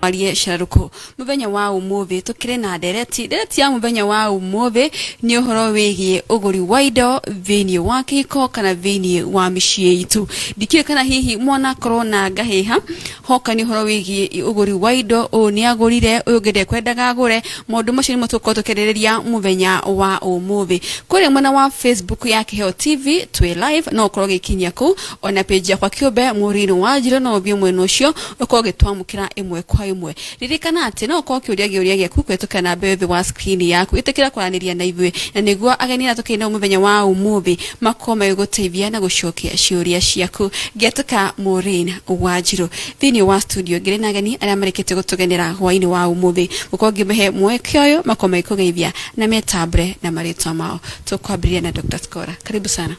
Arie cararuku muthenya wa umuthi tukire na ndereti. Ndereti ya muthenya wa umuthi ni uhoro wigie uguri wa indo thiini wa kihiko kana thiini wa miciĩ itu. Ndikĩũĩ kana hihi mwana akorwo na ngahĩha hoka nĩ ũhoro wĩgiĩ ũgũri wa indo, ũyũ nĩ agũrire, ũyũ ũngĩ ndekwendaga agũre. Maũndũ macio nĩmo tũgũkorwo tũkĩarĩrĩria mũthenya wa ũmũthĩ. Kũrĩa mwena wa Facebook ya Kĩheo TV twĩ live, no ũkorwo ũgĩkinyia kũu, ona page yakwa kĩũmbe Maureen Wanjirũ, no ũthiĩ mwena ũcio ũkorwo ũgĩtwamũkĩra ĩmwe kwa ĩmwe. Ririkana atĩ no ũkorwo ũkĩũria kĩũria gĩaku kũhĩtũkĩra namba ĩyo thĩ wa screen yaku. Ĩtĩkĩra kwaranĩria na ithuĩ na nĩguo ageni arĩa tũkĩrĩ nao mũthenya wa ũmũthĩ makorwo magĩgũteithia na gũcokia ciũria ciaku. Ngĩatuka Maureen Wanjirũ thĩinĩ wa studio, ngĩrĩ na ageni arĩa marĩkĩtie gũtũgenera hwainĩ wa ũmũthĩ, gũkorwo ngĩmahe mweke ũyũ makorwo magĩkũgeithia na metambũre na marĩtwa mao. Tũkwambĩrĩria na Dr. Skora. Karibu sana.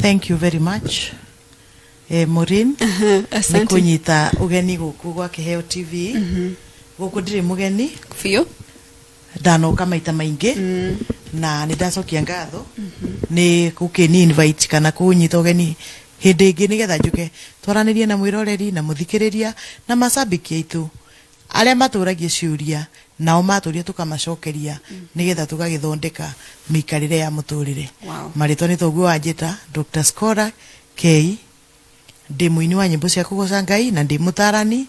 Thank you very much, Maureen, nĩ Asante. Kũnyita ũgeni gũkũ gwa Kĩheo TV. Gũkũ ndirĩ mũgeni. Biũ. Ndanoka maita maingĩ na nĩ ndacokia ngatho nĩ gũkĩni invite kana kũnyita ũgeni hĩndĩ ĩngĩ nĩgetha njũke twaranĩrie na mwĩroreri na mũthikĩrĩria na macambĩki aitũ arĩa matũragia ciũria, nao matũria tũkamacokeria nĩgetha tũgagĩthondeka mĩikarĩre ya mũtũrĩre. Marĩtwa nĩ toguo wanjĩta, Dr. Skora K, ndĩ mũini wa nyĩmbo cia kũgoca Ngai na ndĩ mũtarani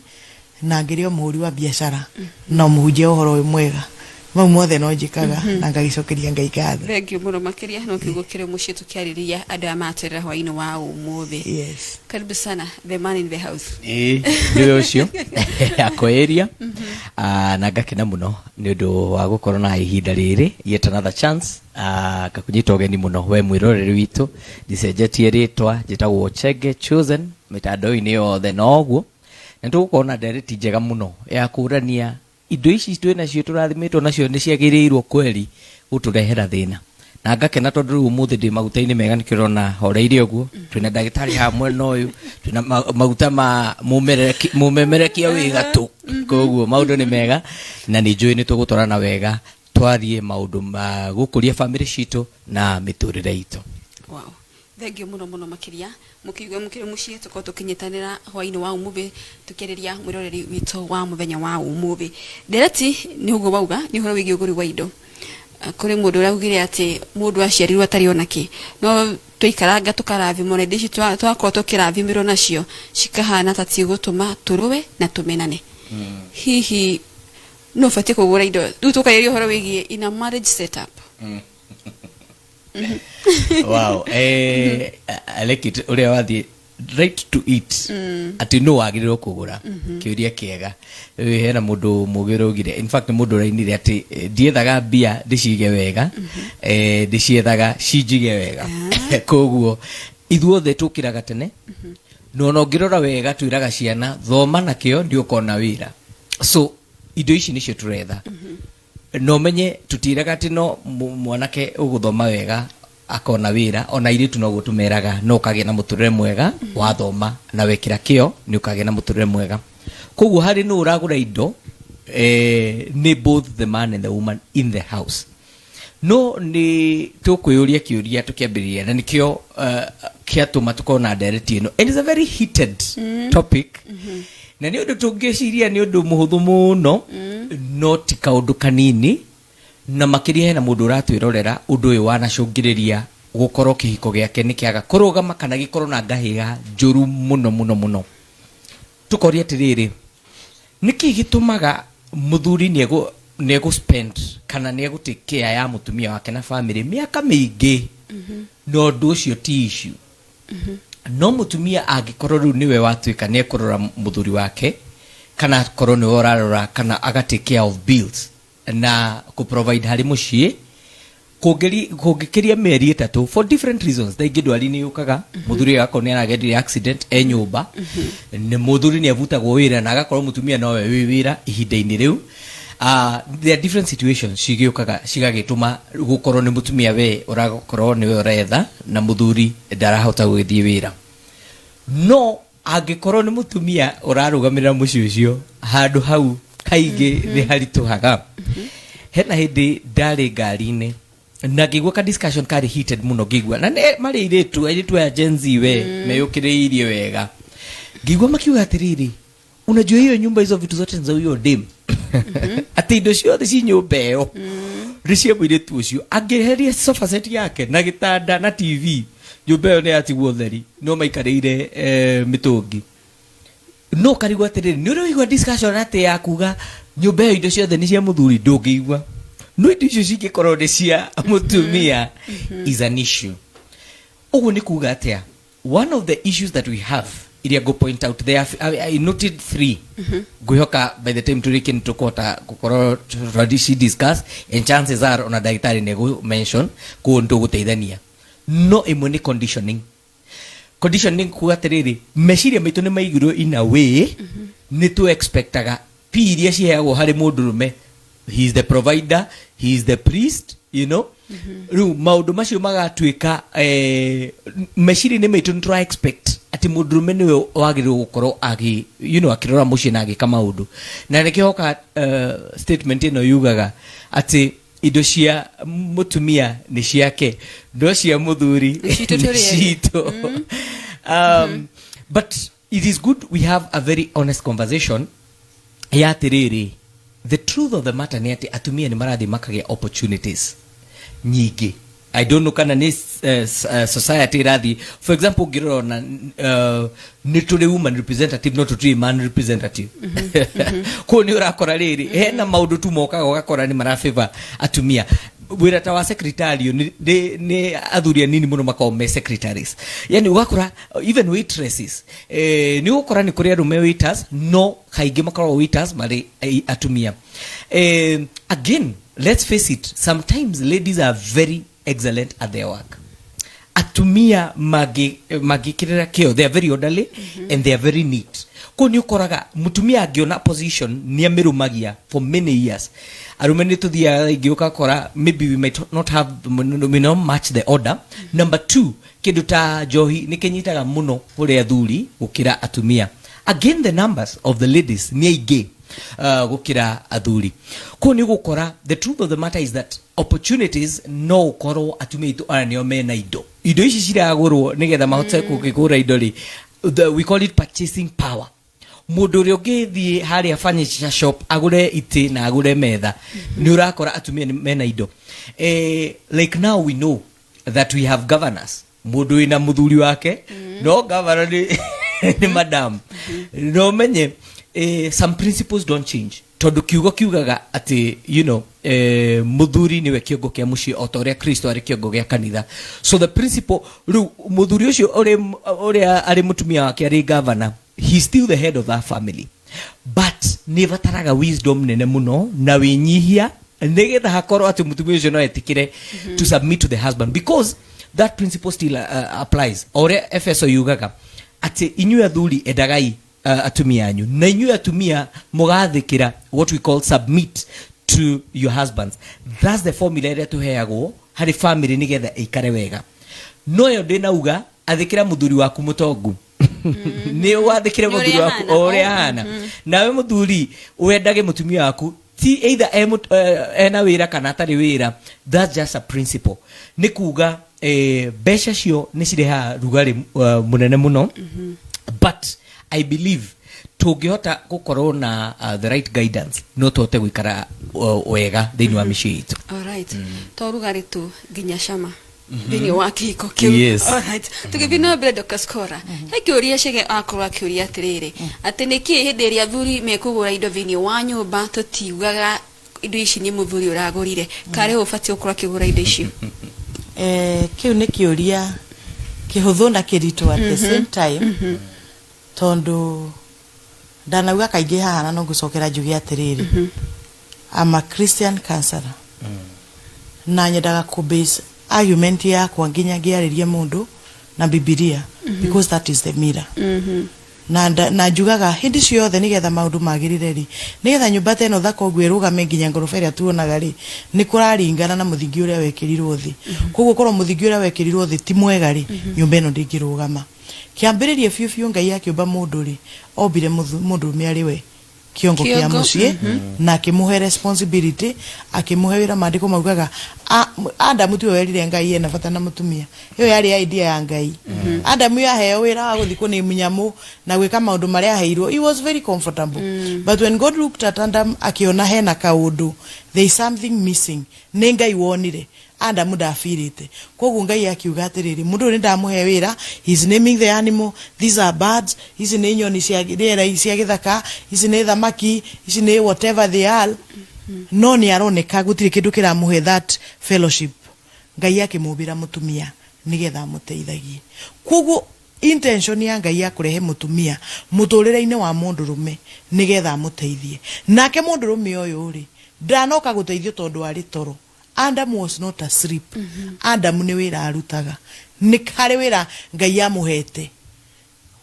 na ngĩrĩ o mũhũri wa biacara na mũhunjia ũhoro ũyũ mwega. Mau mothe no njĩkaga na ngagĩcokeria Ngai ngatho. Thengiũ mũno makĩria. No kiugo kĩrĩ mũciĩ tũkĩarĩrĩria andũ aya matwerera hwainĩ wa ũmũthĩ. Yes. Karibu sana, the man in the house. Ĩĩ, nĩwe ũcio akoeria. Ah, na ngakena mũno nĩ ũndũ wa gũkorwo na ihinda rĩrĩ, yet another chance. Ah, ngakũnyita ũgeni mũno we mwĩroreri witũ. Ndicenjetie rĩtwa, njĩtagwo Chege Chosen mĩtandao-inĩ yothe noguo, na tũgũkorwo na ndereti njega mũno ya kũrania indo ici twĩ nacio, tũrathimĩtwo nacio, nĩ ciagĩrĩirwo kweri gũtũrehera thĩna. Na ngakena tondũ rĩu ũmũthĩ ndĩ maguta-inĩ mega, nĩkĩo ũrona horeire ũguo. Twĩna ndagĩtarĩ haha mwena ũyũ, twĩna maguta ma mũmemerekia wĩ gatũ, koguo maũndũ nĩ mega na nĩ njũĩ nĩ tũgũtwarana wega twarie maũndũ ma gũkũria bamĩrĩ citũ na mĩtũrĩre itũ. Wow. Thengiũ mũno mũno makĩria. Mũkĩigua mũkĩrĩ mũciĩ, tũkorwo tũkĩnyitanĩra hwainĩ wa ũmũthĩ tũkĩarĩria mwĩroreri witũ wa mũthenya wa ũmũthĩ. Ndereti nĩ ũguo wauga nĩ ũhoro wĩgiĩ ũgũri wa indo. Ah, kũrĩ mũndũ ũraugire atĩ mũndũ aciarirwo atarĩ ona kĩ, no twaikaranga tũkarathimwo na indo ici twakorwo tũkĩrathimĩrwo nacio cikahana ta cigũtũma tũrũe na tũmenane. Hihi no ũbatiĩ kũgũra indo? Rĩu tũkarĩria ũhoro wĩgiĩ in a marriage setup. Wow, I like it ũrĩa wathiĩ right to it, atĩ nũ wagĩrĩirwo kũgũra. Kĩũria kĩega. Rĩu hena mũndũ mũgĩ ũraugire, in fact nĩ mũndũ ũrainire atĩ ndiethaga mbia ndĩcige wega, ndĩciethaga cinjige wega. Koguo ithuothe tũkĩraga tene, na ona ũngĩrora wega twĩraga ciana thoma na kĩo nĩ ũkona wĩra, so indo ici nĩcio tũretha. Na ũmenye tũtiĩraga atĩ no mwanake ũgũthoma wega akona wĩra, ona airĩtu noguo tũmeraga, no ũkagĩa na mũtũrĩre mwega wathoma na wekĩra kĩo nĩ ũkagĩa na mũtũrĩre mwega. Koguo harĩ nũ ũragũra indo, nĩ both the man and the woman in the house. No nĩ tũkwĩyũria kĩũria tũkĩambĩrĩria, na nĩkĩo kĩatũma tũkorwo na ndereti ĩno, and it's a very heated topic, na nĩ ũndũ tũngĩciria nĩ ũndũ mũhũthũ mũno, no ti kaũndũ kanini. Na makĩria hena mũndũ ũratwĩrorera ũndũ ũyũ wanacũngĩrĩria gũkorwo kĩhiko gĩake nĩ kĩaga kũrũgama kana gĩkorwo na ngahĩha njũru mũno mũno mũno. Tũkoria atĩrĩrĩ, nĩkĩ gĩtũmaga mũthuri nĩ egũ spend kana nĩ egũ take care ya mũtumia wake na family mĩaka mĩingĩ na ũndũ ũcio ti issue, no mũtumia angĩkorwo rĩu nĩwe watuĩka nĩ ekũrora mũthuri wake kana akorwo nĩwe ũrarora kana aga take care of bills na kũ provide harĩ mũciĩ, kũngĩkĩria mĩeri 3 for different reasons, thaa ingĩ ndwari nĩ yũkaga, mũthuri agakorwo nĩ aragerire accident e nyũmba, nĩ mũthuri nĩ avutagwo wĩra na agakorwo mũtumia nowe wĩ wĩra ihinda-inĩ rĩu. There are different situations cigĩũkaga cigagĩtũma gũkorwo nĩ mũtumia we ũrakorwo nĩwe ũretha na mũthuri ndarahota gũgĩthiĩ wĩra. No angĩkorwo nĩ mũtumia ũrarũgamĩrĩra mũciĩ ũcio, handũ hau kaingĩ nĩ haritũhaga. Hena hĩndĩ ndarĩ ngari-inĩ na ngĩigua ka discussion karĩ heated mũno, ngĩigua na nĩ marĩ airĩtu aya Gen Z we meyũkĩrĩirie wega, ngĩigua makiuga atĩrĩrĩ, Unajua hiyo nyumba, hizo vitu zote ni za huyo dem, atĩ indo ciothe ci nyũmba ĩyo nĩ cia mũirĩtu ũcio. Angĩeheria sofa set yake na gĩtanda na TV, nyũmba ĩyo nĩ yatigwo theri, no maikarĩire mĩtũngi. No ũkarigwo atĩrĩrĩ, nĩ ũrĩ waigua discussion atĩ ya kuga nyũmba ĩyo indo ciothe nĩ cia mũthuri? Ndũngĩigua. No indo icio cingĩkorwo nĩ cia mũtumia is an issue. Ũguo nĩ kuga atĩa? One of the issues that we have iria go point out there, I noted three. Ngwĩhoka by the time tũrĩkie nĩ tũkũhota gũkorwo tũradici discuss, and chances are ona ndagĩtarĩ nĩ egũ mention kũũ nĩ tũgũteithania. No ĩmwe nĩ conditioning. Conditioning kuga atĩrĩrĩ, meciria maitũ nĩ maigirwo in a way nĩ tũ expectaga p iria ciheagwo harĩ mũndũrũme. He is the provider, he is the priest. Rĩu maũndũ macio magatuĩka meciria-inĩ maitũ nĩ tũra expect atĩ mũndũrũme nĩwe wagĩrĩirwo gũkorwo agĩ akĩrora mũciĩ na agĩka maũndũ. Na nĩkĩo hoka statement ĩno yugaga atĩ indo cia mũtumia nĩ ciake, no cia mũthuri Nĩ citũ nĩ tũrĩ erĩ. citũ. But it is good we have a very honest conversation ya atĩrĩrĩ, the truth of the matter nĩ atĩ atumia nĩ marathiĩ makagĩa opportunities nyingĩ. I don't know kana nĩ society ĩrathiĩ. For example, ũngĩrora ona nĩ tũrĩ woman representative, no tũtirĩ man representative. Kũu nĩ ũrakora rĩrĩ, hena maũndũ tu mokaga ũgakora nĩ marafavor atumia. Wĩra ta wa secretarial nĩ athuri anini mũno makoragwo me secretaries. Yani ũgakora even waitresses, nĩ ũgũkora nĩ kũrĩ arũme waiters, no kaingĩ makoragwo waiters marĩ atumia. Again, let's face it, sometimes ladies are very excellent at their work. Atumia mangĩkĩrĩra kĩo, they are very orderly and they are very neat. Kũu nĩ ũkoraga mũtumia angĩona position nĩ amĩrũmagia for many years. Arũme nĩ tũthiaga ingĩ ũgakora maybe we might not have, we not match the order. Number two, kĩndũ ta njohi nĩ kĩnyitaga mũno kũrĩ athuri gũkĩra atumia. Again, the numbers of the ladies nĩ aingĩ gũkĩra athuri. Kũu nĩ ũgũkora the truth of the matter is that opportunities, no ũkorwo atumia aitũ aya nĩo mena indo ici ciragũrwo nĩgetha mahote gũkĩgũra indo rĩ, we call it purchasing power. Mũndũ ũrĩa ũngĩthiĩ harĩa furniture shop agũre itĩ na agũre metha, nĩ ũrakora atumia nĩ mena indo. Like now we know that we have governors, mũndũ wĩna mũthuri wake, no governor nĩ madam. No menye some principles don't change, tondũ kiugo kiugaga atĩ mũthuri nĩwe kĩongo kĩa mũciĩ o ta ũrĩa Kristo arĩ kĩongo gĩa kanitha. So the principle rĩu, mũthuri ũcio ũrĩa arĩ mũtumia wake arĩ governor, he's still the head of that family, but nĩ bataraga wisdom nene mũno na wĩnyihia nĩgetha hakorwo atĩ mũtumia ũcio no etĩkĩre to submit to the husband, because that principle still applies. O ũrĩa Efeso yugaga atĩ inyuĩ athuri endagai atumia anyu, na inyuĩ atumia mũgathĩkĩra, what we call submit to your husbands. That's the formula ĩrĩa tũheagwo harĩ family nĩgetha ĩikare wega. No yo ndĩnauga athĩkĩra mũthuri waku mũtongu, nĩ wathĩkĩre Nĩ mũthuri ũrĩa waku ahana. o ũrĩa ahana. Nawe mũthuri wendage mũtumia waku ti either ena wĩra kana atarĩ wĩra. That's just a principle. Nĩ kuga mbeca cio nĩ cirehaga rugarĩ mũnene mũno, but I believe tũngĩhota gũkorwo na the right guidance, no tũhote gũikara wega thĩinĩ wa mĩciĩ itũ. Alright, to rugarĩ tu, nginya cama thĩinĩ wa kĩhiko kĩu. Alright, tũgĩthiĩ na mbere, Dr. Scora, he kĩũria Chege akorwo akĩũria atĩrĩrĩ, atĩ nĩkĩ hĩndĩ ĩrĩa athuri mekũgũra indo thĩinĩ wa nyũmba tũtiugaga indo ici nĩ mũthuri ũragũrire, karĩ ũbatiĩ gũkorwo akĩgũra indo icio? Kĩu nĩ kĩũria kĩhũthũ na kĩritũ at the same time, tondũ ndanauga kaingĩ haha na no ngũcokera njuge atĩrĩrĩ, I'm a Christian counselor na nyendaga kũ base argument yakwa nginya ngĩarĩria mũndũ na Bibilia, because that is the mirror. Na njugaga hĩndĩ ciothe nĩgetha maũndũ magĩrĩre rĩ, nĩgetha nyũmba ta ĩno thaka ũguo ĩrũgame nginya ngoroba ĩrĩa tuonaga rĩ, nĩ kũraringana na mũthingi ũrĩa wekĩrirwo thĩ. Koguo korwo mũthingi ũrĩa wekĩrirwo thĩ ti mwega rĩ, nyũmba ĩno ndĩngĩrũgama. Kĩambĩrĩria biũ biũ, Ngai akĩũmba mũndũ rĩ, ombire mũndũrũme arĩ we Kĩongo kĩa Kĩongo, mũciĩ na akĩmũhe responsibility, akĩmũhe wĩra. Maandĩko maugaga Adamu tiwe werire Ngai ena bata na mũtumia. Ĩyo yarĩ idea ya Ngai. Adamu yaheo wĩra wa gũthiĩ kũnĩmu nyamũ na gwĩka maũndũ marĩa aheirwo, he was very comfortable. But when God looked at Adam, akĩona hena kaũndũ, there is something missing. Nĩ Ngai wonire, Adamu ndabirĩte. Koguo Ngai akiuga atĩrĩrĩ, mũndũ ũyũ nĩ ndamũhe wĩra. He is naming the animal. These are birds, ici nĩ nyoni cia rĩera cia gĩthaka, ici nĩ thamaki, ici nĩ whatever they are, no nĩ aroneka gũtirĩ kĩndũ kĩramũhe that fellowship. Ngai akĩmũmbĩra mũtumia nĩgetha amũteithagie. Koguo intention ya Ngai ya kũrehe mũtumia mũtũrĩre-inĩ wa mũndũrũme nĩgetha amũteithie. Nake mũndũrũme ũyũ rĩ, ndanoka gũteithio tondũ arĩ toro. Adam was not asleep. Adam nĩ wĩra arutaga, nĩ harĩ wĩra Ngai amũhete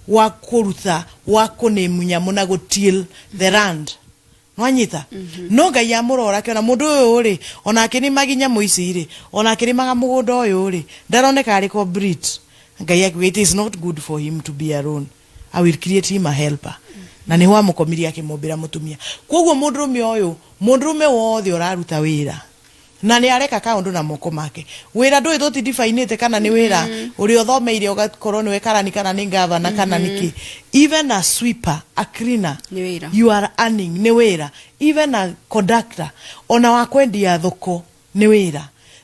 wa kũruta, wa kũnĩmu nyamũ na gũtill the land. Nwanyita no Ngai amũrora akĩona mũndũ ũyũ rĩ, ona akĩrĩmaga nyamũ ici rĩ, ona akĩrĩmaga mũgũnda ũyũ rĩ, ndaroneka arĩ complete. Ngai akiuga, "It is not good for him to be alone. I will create him a helper." Na nĩho amũkomirie akĩmũmbĩra mũtumia. Koguo mũndũrũme ũyũ, mũndũrũme wothe ũraruta wĩra na nĩ areka kaũndũ na moko make, wĩra ndũĩ tũtidifainĩte kana nĩ wĩra ũrĩa ũthomeire ũgakorwo nĩwe karani kana nĩ gavana kana nĩkĩ, even a sweeper, a cleaner, Nĩ wĩra. you are earning, nĩ wĩra. Even a conductor, ona wa kwendia thoko, nĩ wĩra.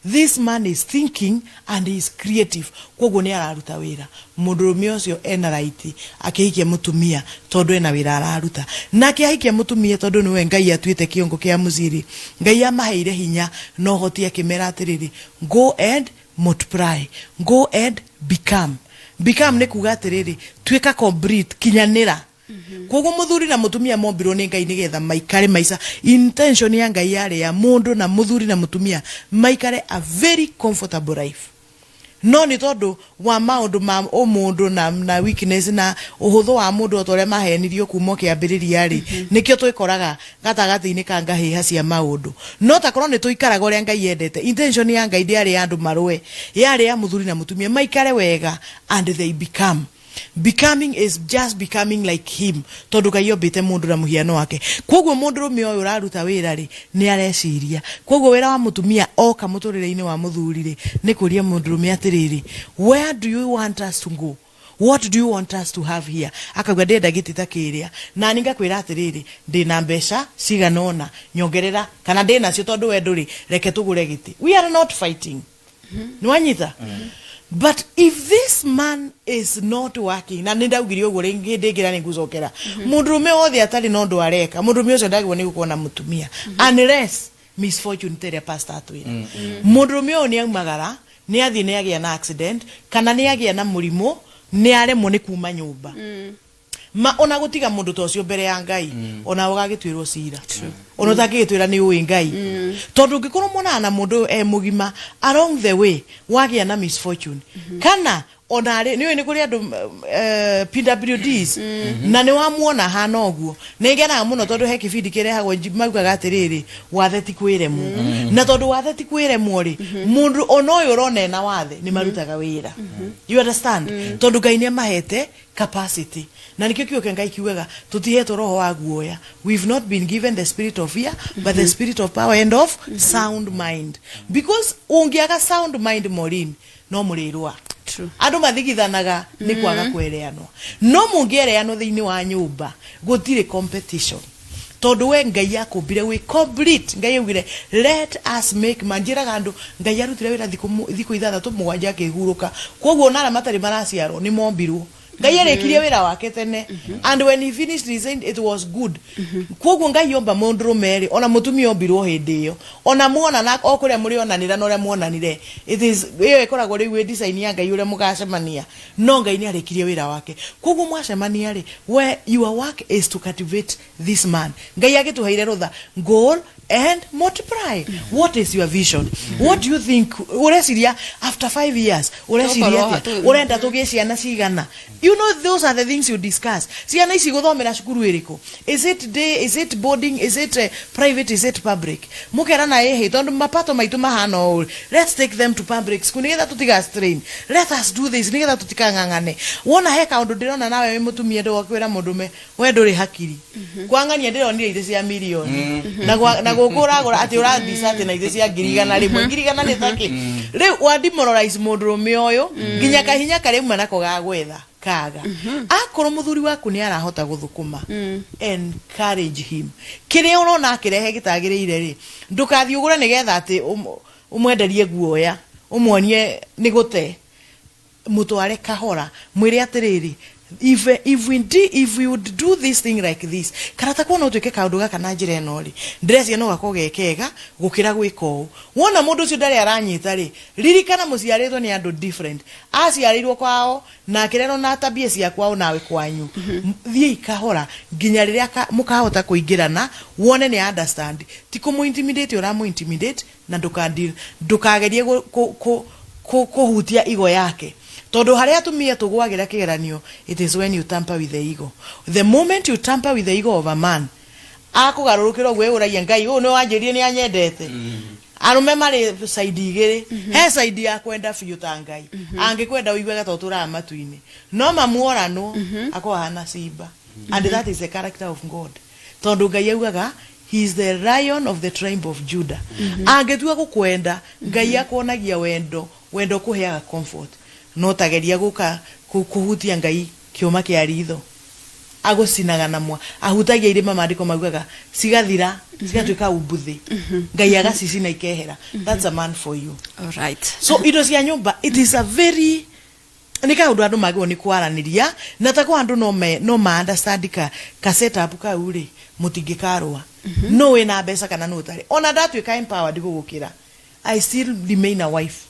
This man is thinking and he is creative, koguo nĩ araruta wĩra. Mũndũrũme ũcio ena right akĩhikia mũtumia tondũ ena wĩra araruta. Nake ahikia mũtumia, tondũ nĩwe Ngai atuĩte kĩongo kĩa mũciĩ rĩ, Ngai amaheire hinya na ũhoti akĩmera atĩrĩrĩ, "Go and multiply, go and become." Become nĩ kuga atĩrĩrĩ, tuĩka complete, kinyanĩra. Koguo muthuri na mutumia mombirwo nĩ Ngai nĩgetha maikare maica. Intention ya Ngai yarĩ ya mũndũ na mũthuri na mũtumia maikare a very comfortable life, no nĩ tondũ wa maũndũ ma ũmũndũ na weakness na ũhũthũ wa mũndũ o ta ũrĩa mahenirio kuma kĩambĩrĩria rĩ, nĩkĩo twĩkoraga gatagatĩ-inĩ ka ngahĩha cia maũndũ. No takorwo nĩ tũikaraga ũrĩa Ngai endete, intention ya Ngai ndĩarĩ ya andũ marũe, yarĩ ya mũthuri na mũtumia maikare wega and they become. Becoming is just becoming like him, tondu Ngai ombĩte mũndũ na mũhiano wake. Koguo mũndũrũme ũyũ ũraruta wĩra rĩ, nĩ areciria. Koguo wĩra wa mũtumia oka mũtũrĩre-inĩ wa mũthuri rĩ, nĩ kũria mũndũrũme atĩrĩrĩ, "Where do you want us to go? What do you want us to have here?" Akauga, "Ndĩrenda gĩtĩ ta kĩrĩa." Na ni ngakwĩra atĩrĩrĩ, "Ndĩna mbeca cigana ũna, nyongerera, kana ndĩnacio tondũ we ndũrĩ, reke tũgũre gĩtĩ." We are not fighting. Nĩwanyita? But if this man is not working, na nĩ ndaugire ũguo rĩngĩ, hĩndĩ ĩngĩ na nĩ ngũcokera, mũndũrũme wothe atarĩ na ũndũ areka, mũndũrũme ũcio ndagĩrĩirwo nĩ gũkorwo na mũtumia unless misfortune ta ĩrĩa pastor atwĩra. Mũndũrũme ũyũ nĩ aumagara, nĩ athiĩ, nĩ agĩa na accident kana nĩ agĩa na mũrimũ, nĩ aremwo nĩ kuma nyũmba, ma ona gũtiga mũndũ ta ũcio mbere ya Ngai, ona ũgagĩtuĩrwo cira, ona ũtangĩgĩtwĩra nĩ ũĩ Ngai, tondũ ũngĩkorwo monana na mũndũ ũyũ e mũgima, along the way wagĩa na misfortune kana ona arĩ nĩ ũĩ nĩ kũrĩ andũ PWDs na nĩ wamuona hana ũguo, nĩ ngenaga mũno tondũ he kĩbindi kĩrehagwo maugaga atĩrĩrĩ, wathe ti kwĩremwo. Na tondũ wathe ti kwĩremwo rĩ, mũndũ ona ũyũ ũrona ena wathe nĩ marutaga wĩra. You understand? Tondũ Ngai nĩ amahete capacity, na nikio kiugo kĩa Ngai kiugaga tutihetwo roho wa guoya. We've not been given the spirit of fear, but the spirit of power and of sound mind, because ũngĩaga sound mind, Maureen, no mũrĩrũa. True. Andũ mathigithanaga nĩ kwaga kwereanwo. No mũngĩereanwo thĩinĩ wa nyũmba, gũtirĩ competition, tondũ we Ngai akũmbire wĩ complete. Ngai augire, "Let us make man." Njĩraga andũ, Ngai arutire wĩra thikũ 6, 7 akĩhurũka. Koguo ona arĩa matarĩ maraciarwo nĩ mombirwo. Ngai arĩkirie wĩra wake tene, and when he finished, he said it was good. Koguo Ngai omba mũndũrũme rĩ, ona mũtumia ombirwo hĩndĩ ĩyo, ona muonana o kũrĩa mũrĩonanĩra na ũrĩa muonanire, it is ĩyo ĩkoragwo rĩu ĩ design ya Ngai ũrĩa mũgacemania. No Ngai nĩ arĩkirie wĩra wake. Koguo mwacemania rĩ, where your work is to cultivate this man. Ngai agĩtũheire rũtha, "Go and multiply." What is your vision? What do you think? Ũreciria after 5 years, ũreciria Tũkorwo atĩa? Ũrenda tũgĩe ciana cigana? You You know, those are the things you discuss. Ciana ici guthomera cukuru iriku? Is it day? Is it boarding? Is it private? Is it public? Mukerana, ĩhĩ, tondu mapato maitu mahana ũũ, let's take them to public school nigetha tutiga strain. Let us do this nigetha tutikang'ang'ane. Wona he kaundu ndĩrona nawe wĩ mũtumia, ndũgakwĩra mũndũme we ndũrĩ hakiri kwang'ania. Ndĩronire itĩ cia mirioni na gũkũ ũragũra atĩ ũrathica atĩ na itĩ cia 100,000, 100,000 nĩ takĩ. Rĩu wa demoralize mũndũrũme ũyũ nginya kahinya karĩa uma nako ga gwetha kaga. Akorwo mũthuri waku nĩ arahota gũthũkũma, encourage him. Kĩrĩa ũrona akĩrehe gĩtagĩrĩire rĩ, ndũkathiĩ ũgũre nĩgetha atĩ ũmwenderie guoya, ũmuonie nĩ gũte. Mutware kahora, mwire atiriri, if we would do this thing like this, kana ta kuona utuike kaundu gaka na njira ĩno rĩ, ndĩreciria no gakorwo ge kega gũkĩra gwĩka ũũ. Wona mũndũ ũcio ndarĩ aranyita rĩ, ririkana mũciarĩtwo nĩ andũ different, aciarĩirwo kwao na akĩrerwo na tabia cia kwao, nawe kwanyu. Thiĩi kahora nginya rĩrĩa mũkahota kũingĩrana, wone nĩ understand. Ti kũmũ intimidate ũramũ intimidate, na ndũkagerie kũhutia ego yake, tondu harĩa atumia tũgwagĩra kĩgeranio, it is when you tamper with the ego. The moment you tamper with the ego of a man, akũgarũrũkĩra ũguo, ĩũragia Ngai ũyũ nĩ wanjĩrire nĩ anyendete. Arũme marĩ side igĩrĩ. He side ya kwenda biũ ta Ngai, angĩkwenda ũiguaga ta ũtũraga matu-inĩ, no mamuoranwo akorwo ahana simba. And that is the character of God, tondu Ngai augaga he is the Lion of the tribe of Judah. Angĩtua gũkwenda, Ngai akuonagia wendo, wendo ũkũheaga comfort. No tageria gũka kũhutia Ngai kĩũma kĩa ritho, agũcinaga na mwa ahutagia irĩma. Maandĩko maugaga cigathira, cigatuĩka umbuthĩ, Ngai agacicina ikehera. That's a man for you. Alright. So indo cia nyũmba, it is a very nĩ kaũndũ andũ magĩrĩirwo nĩ kwaranĩria, na ta kwa andũ no ma understand ka setup kau rĩ, mũtingĩkarũa. No wĩna mbeca kana no ũtarĩ, ona ndatuĩka empowered gũgũkĩra, I still remain a wife.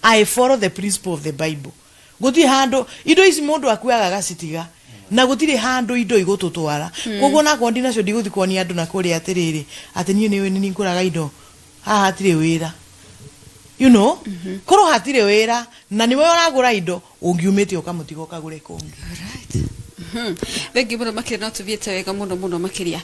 I follow the principle of the Bible. Gũtirĩ handũ indo ici mũndũ akuaga agacitiga, na gũtirĩ handũ indo igũtũtwara. Koguo nakorwo ndinacio, ndigũthiĩ kuonia andũ na kũrĩa atĩrĩrĩ atĩ niĩ nĩ nĩ ngũraga indo haha hatirĩ wĩra. Korwo hatirĩ wĩra na nĩwe ũragũra indo, ũngiumĩte ũkamũtiga ũkagũre kũngĩ. Alright. Thengiũ mũno makĩria, no tũthiĩte wega mũno mũno makĩria.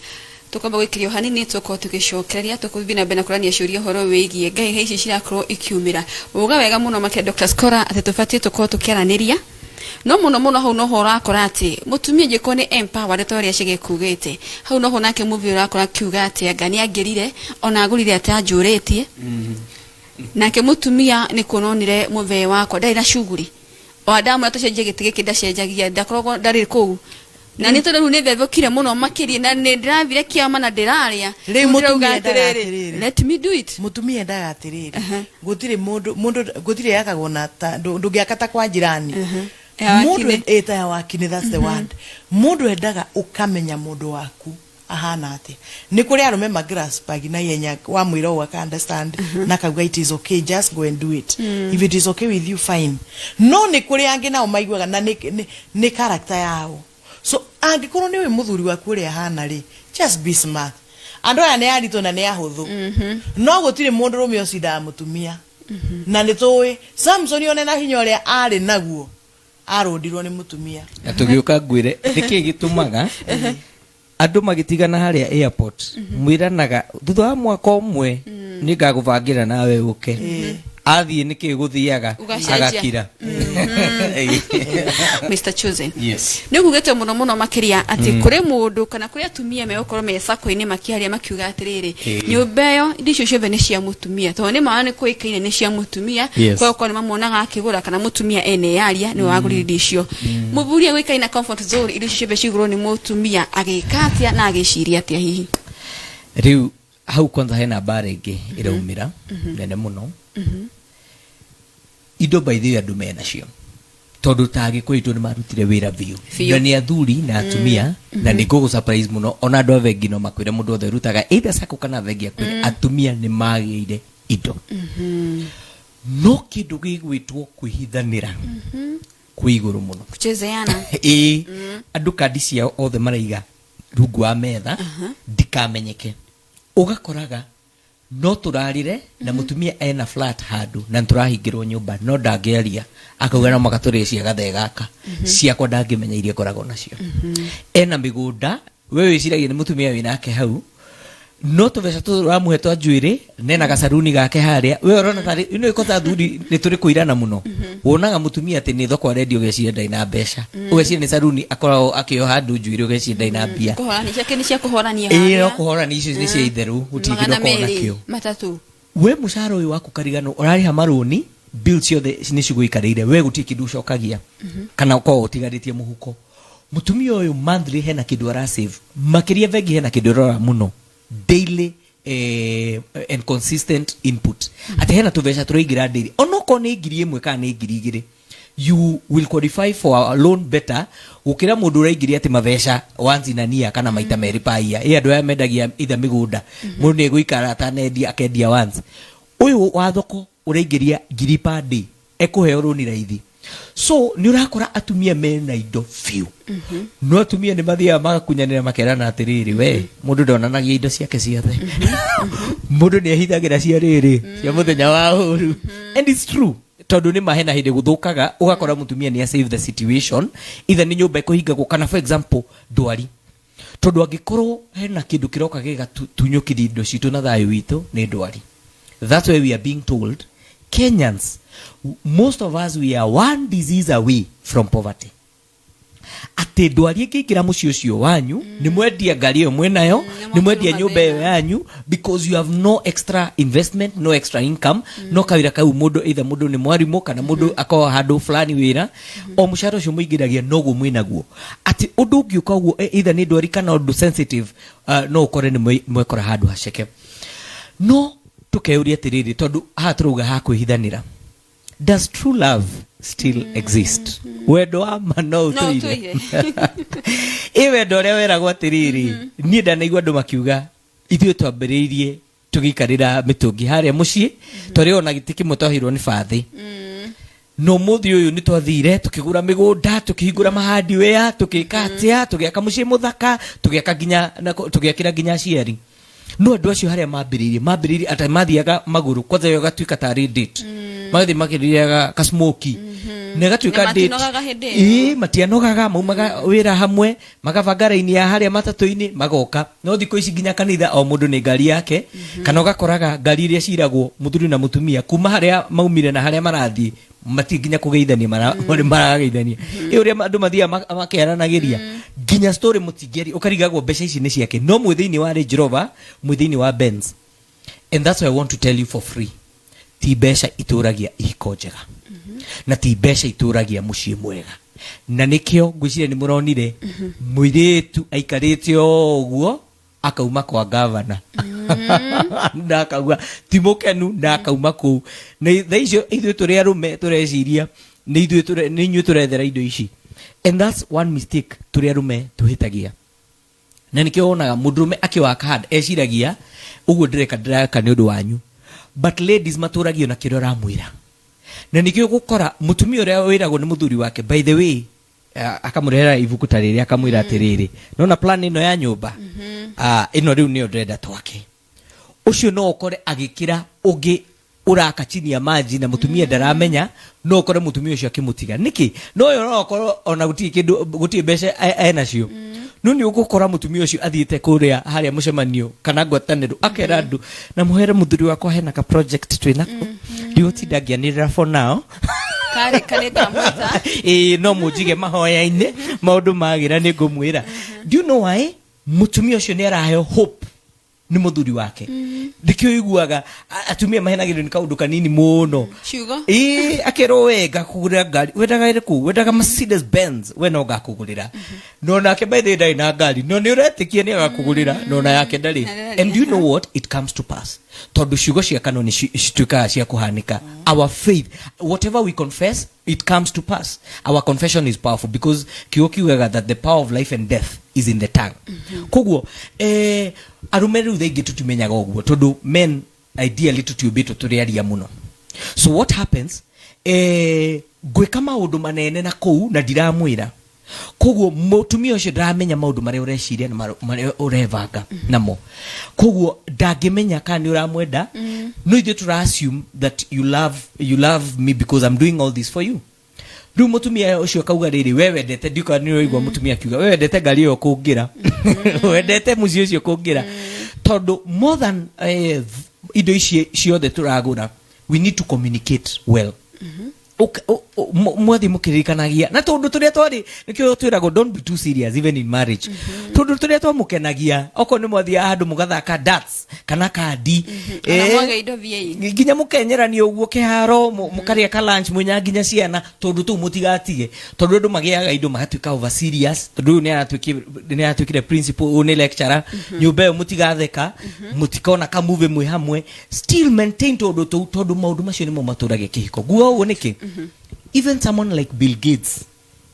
Tũkwamba gwĩkĩria o hanini, tũkorwo tũgĩcokereria, tũkũthiĩ na mbere na kũrania ciũria ũhoro wĩgiĩ ngai ici cirakorwo ikiumĩra. Uga wega mũno makĩria, Dr. Scora, atĩ tũbatiĩ tũkorwo tũkĩaranĩria, no mũno mũno hau noho ũrakora atĩ mũtumia angĩkorwo nĩ empowered ta ũrĩa Chege kugĩte, hau noho nake mũthuri ũrakora akiuga atĩ anga nĩ angĩrire ona agũrire atanjũrĩtie. Nake mũtumia nĩ kuona onire mũthee wakwa ndarĩ na shughuli, o ndamwĩra tũcenjie gĩtĩ gĩkĩ, ndacenjagia, ndakoragwo ndarĩ kũu, na nĩ tondũ rĩu nĩ thethũkire mũno makĩria na nĩ ndĩrathire kĩama na ndĩrarĩa. Rĩu Rĩu mũtumia ndĩrauga endaga atĩrĩrĩ, atĩrĩrĩ. Let me do it. Mũtumia endaga atĩrĩrĩ, gũtirĩ mũndũ gũtirĩ yakagwo na ta ndũngĩaka ta kwa jirani. Ya Mũndũ wakinĩ. ĩ ta ya wakinĩ, that's the word. Mũndũ endaga ũkamenya mũndũ waku ahana atĩa. Nĩ kũrĩ arũme magraspagi na ihenya, wamwĩra ũũ aka understand na akauga, "It is okay, just go and do it. If it is okay with you, fine." No nĩ kũrĩ angĩ nao maiguaga na nĩ character yao. So angĩkorwo nĩ ũĩ mũthuri waku ũrĩa ahana rĩ, just be smart. Andũ aya nĩ aritũ na nĩ ahũthũ, no gũtirĩ mũndũrũme ũcindaga mũtumia, na nĩ tũĩ Samson one na hinya ũrĩa arĩ naguo arũndirwo nĩ mũtumia. Na tũgĩũka ngwĩre nĩkĩ gĩtũmaga andũ magĩtigana harĩa airport, mwĩranaga thutha wa mwaka ũmwe nĩ ngagũbangĩra nawe ũke. Athiĩ nĩkĩ gũthiaga? Ũgacenjia. Agakira. Mr. Chosen, Yes. nĩ ugugĩte mũno mũno makĩria atĩ kũrĩ mũndũ kana kũrĩ atumia megũkorwo me sako-inĩ makĩaria makiuga atĩrĩrĩ, nyũmba ĩyo indo icio ciothe nĩ cia mũtumia, tondũ nĩ maona nĩ kũĩkaine nĩ cia mũtumia. Kwa gũkorwo nĩ mamuonaga akĩgũra, kana mũtumia ene yaria nĩ wagũrire indo icio. Mũthuri agũikaine na comfort zone, indo icio ciothe cigũrwo nĩ mũtumia, agĩka atĩa na agĩciria atĩa hihi? Rĩu hau kwanza hena mbara ĩngĩ ĩraumĩra nene mũno. Indo by the way andũ menacio, tondũ ta Agĩkũyũ itũ nĩ marutire wĩra biũ. Biũ. Na nĩ athuri na atumia, na nĩ ngũgũ surprise mũno, ona andũ a bengi no makwĩre, mũndũ wothe ũrutaga either sacco kana bengi akwĩre atumia nĩ magĩire indo, no kĩndũ gĩgwĩtwo kwĩhithanĩra kwĩ igũrũ mũno. Kuchezeana. Ĩĩ, andũ kandi ciao othe maraiga rungu wa metha ndikamenyeke. Ũgakoraga No tũrarire na mũtumia ena flat handũ na nĩtũrahingĩrwo nyũmba, no ndangĩaria, akauga no mũhaka tũrĩe cia gathee gaka, ciakwa ndangĩmenya iria ngoragwo nacio. Ena mĩgũnda, we wĩciragia nĩ mũtumia wĩnake hau, no tũbeca tũramũhe twa njuĩrĩ, nena gacaruni gake harĩa we ũrona tarĩ ino ĩko ta athuri nĩ tũrĩ kũirana mũno. Wonaga mũtumia atĩ nĩ thoko arendia, ũgeciria ndarĩ na mbeca, ũgeciria nĩ caruni akoragwo akĩoha andũ njuĩrĩ, ũgeciria ndarĩ na mbia. Kũhorania ciake nĩ cia kũhorania. Ĩĩ, no kũhorania, icio nĩ cia itherũ, gũtirĩ kĩndũ magana akoragwo merĩ nakĩo. Matatũ. We mũcara ũyũ waku karigano ũrarĩha marũni, bill ciothe nĩ cigũikarĩire, we gũtirĩ kĩndũ ũcokagia kana ũkorwo ũtigarĩtie mũhuko. Mũtumia ũyũ monthly hena kĩndũ arasave makĩria, bengi hena kĩndũ ĩrora mũno, daily and consistent input, atĩ hena tũbeca tũraingĩra daily, onokorwo nĩ 1000 kana nĩ 2000, you will qualify for a loan better gũkĩra mũndũ ũraingĩria atĩ mabeca once in a year kana maita merĩ per year. Ĩ andũ aya mendagia itha mĩgũnda, mũndũ nĩ egũikara atanendia, akendia once. Ũyũ wa thoko ũraingĩria ngiri per day ekũheo rũni raithi. So nĩ ũrakora atumia mena indo biũ, no atumia nĩ mathiaga magakunyanĩra, makerana atĩrĩrĩ, we mũndũ ndonanagia indo ciake ciothe, mũndũ nĩ ehithagĩra cia rĩrĩ, cia mũthenya wa ũru. And it's true, tondũ nĩ mahena hĩndĩ gũthũkaga, ũgakora mũtumia nĩ save the situation, either nĩ nyũmba ĩkũhingagwo kana, for example, ndwari. Tondũ angĩkorwo hena kĩndũ kĩroka gĩgatunyũkithia indo citũ na thayũ witũ, nĩ ndwari. That's why we are being told, Kenyans, most of us, we are one disease away from poverty, atĩ ndwari ĩngĩingĩra mũciĩ ũcio wanyu, nĩ mwendia ngari ĩyo mwĩnayo, nĩ mwendia nyũmba ĩyo yanyu, because you have no extra investment, no extra income. No kawĩra kau mũndũ, either mũndũ nĩ mwarimũ kana mũndũ akorwo handũ fulani wĩra, o mũcara ũcio mũingĩragia noguo mwĩnaguo, atĩ ũndũ ũngĩũka ũguo, either nĩ ndwari kana ũndũ sensitive, no ũkore nĩ mwekora handũ haceke. No tũkeyũria atĩrĩrĩ, tondũ haha tũrauga ha kwĩhithanĩra, does true love still exist? Wendo wa ma no no ũtũire? Ũtũire. Ĩ wendo ũrĩa weragwo atĩrĩrĩ, niĩ ndanaigua andũ makiuga ithuĩ twambĩrĩirie tũgĩikarĩra mĩtũngi harĩa mũciĩ, twarĩ ona gĩtĩ kĩmwe twaheirwo nĩ bathĩ, no mũthĩ ũyũ nĩ twathire tũkĩgũra mĩgũnda, tũkĩhingũra mahardware, tũgĩka atĩa, tũgĩaka mũciĩ mũthaka, tũgĩaka nginya tũgĩakĩra nginya aciari. No andũ acio harĩa mambĩrĩirie atĩ mathiaga magũrũ kwanza, ĩyo ĩgatuĩka tarĩ date, magathiĩ makĩrĩaga kasmoki na ĩgatuĩka Na date. matinogaga hĩndĩ ĩyo. Ĩĩ, matianogaga, maumaga wĩra hamwe, magabanga raini ya harĩa matatũ-inĩ, magoka. No thikũ ici nginya kanitha o mũndũ nĩ ngari yake, kana ũgakoraga ngari iria ciragwo mũthuri na mũtumia kuma harĩa maumire na harĩa marathiĩ mati nginya kũgeithania marageithania. Ĩ ũrĩa andũ mathiaga makĩaranagĩria nginya story mũtingĩaria, ũkarigagwo mbeca ici nĩ ciake, no mwĩ thĩinĩ wa Range Rover, mwĩ thĩinĩ wa Benz. And that's why I want to tell you for free, ti mbeca itũragia ihiko njega na ti mbeca itũragia mũciĩ mwega. Na nĩkĩo ngwĩciria nĩ mũronire mũirĩtu aikarĩte o ũguo akauma kwa gavana na akauga ti mũkenu na akauma kũu. Na thaa icio ithuĩ tũrĩ arũme tũreciria nĩ ithuĩ nĩ inyuĩ tũrethera indo ici. And that's one mistake tũrĩ arũme tũhĩtagia, na nĩkĩo wonaga mũndũrũme akĩwaka hard eciragia ũguo ndĩreka ndĩreka nĩ ũndũ wanyu, but ladies matũragio na kĩrĩa ũramwĩra. Na nĩkĩo gũkora mũtumia ũrĩa wĩragwo nĩ mũthuri wake, by the way, akamũrehera ibuku ta rĩrĩ, akamwĩra atĩrĩrĩ, nona plan ĩno ya nyũmba, ĩno rĩu nĩyo ndĩrenda twake. Ũcio no ũkore agĩkĩra ũngĩ ũraka chini ya maji na mũtumia ndaramenya. No ũkore mũtumia ũcio akĩmũtiga nĩkĩ? No ũyũ no ũkorwo ona gũtirĩ kĩndũ, gũtirĩ mbeca enacio, no nĩ ũgũkora mũtumia ũcio athiĩte kũrĩa harĩa mũcemanio kana ngwatanĩro, akera andũ na mũhere mũthuri wakwa hena ka project twĩnako, ndigũtinda ngĩanĩrĩra for now. Karĩ karĩ ndamwĩta. Ĩĩ, no mũnjige mahoya-inĩ, maũndũ magĩra nĩ ngũmwĩra. Do you know why? Mũtumia ũcio nĩ araheo hope nĩ mũthuri wake. Nĩkĩo ũiguaga atumia mahenagĩrĩrio nĩ kaũndũ kanini mũno. Ciugo. Ĩĩ, akerwo we ngakũgũrĩra ngari, wendaga ĩrĩkũ? Wendaga Mercedes Benz? We no ngakũgũrĩra. No nake by the way ndarĩ na ngari, no nĩ ũretĩkia nĩ agakũgũrĩra, no na yake ndarĩ. Na ndarĩ. And do you know what? It comes to pass, tondũ ciugo cia kanua nĩ cituĩkaga cia kũhanĩka. Our faith, whatever we confess, it comes to pass. Our confession is powerful, because kiugo kiugaga that the power of life and death is in the tongue. Koguo arume rĩu thaingĩ tũtimenyaga ũguo, tondũ men ideally tũtiũmbĩtwo tũrĩ aria mũno. So what happens, ngwĩka maũndũ manene na kũu na ndiramwĩra. Koguo mutumia ucio ndaramenya maundu maria ureciria na maria urebanga namo, koguo ndangimenya kana ni uramwenda. No ithuĩ tura assume that you love me because I'm doing all this for you. Rĩu mũtumia ũcio akauga rĩrĩ, we wendete ndika nĩ ũraigua mũtumia akiuga, we wendete ngari ĩyo kũngĩra, wendete mũciĩ ũcio kũngĩra, tondũ more than indo ici ciothe tũragũra, we need to communicate well. Mwathiĩ mũkĩririkanagia na tũndũ tũrĩa twarĩ, nĩkĩo twĩragwo don't be too serious even in marriage, tũndũ tũrĩa twamũkenagia, okorwo nĩ mwathiaga handũ mũgathaka darts kana kandi. Kana mwage indo thiĩi. Nginya mũkenyerania ũguo kĩharo, mũkarĩa ka lunch mwĩna nginya ciana, tondũ tũu mũtigatige, tondũ andũ magĩaga indo magatuĩka over serious, tondũ ũyũ nĩ aratuĩkire principal, ũyũ nĩ lecturer, nyũmba ĩyo mũtigatheka, mũtikona ka movie mwĩ hamwe. Still maintain tũndũ tũu, tondũ maũndũ macio nĩmo matũragia kĩhiko. Nguga ũguo nĩkĩ? Even someone like Bill Gates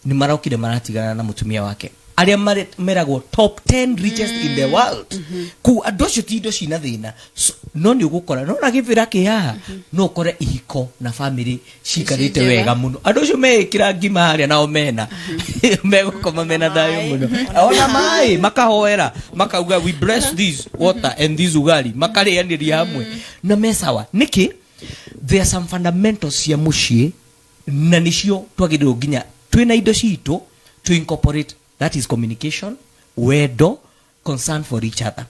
nĩ marokire maratigana na mũtumia wake, arĩa meragwo top 10 richest in the world. Kũu andũ acio ti indo cina thĩna. So, no nĩ ũgũkora no na gĩbĩra kĩ haha, no ũkore ihiko na family cikarĩte njega. Wega mũno. Andũ acio meĩkĩra ngima harĩa nao mena megũkoma mena thayũ mũno, ona maĩ makahoera, makauga, "We bless this water and this ugali," makarĩanĩria hamwe na me sawa. Nĩkĩ? There are some fundamentals cia mũciĩ na nĩcio twagĩrĩirwo nginya twĩna indo citũ to incorporate, that is communication, wendo, concern for each other.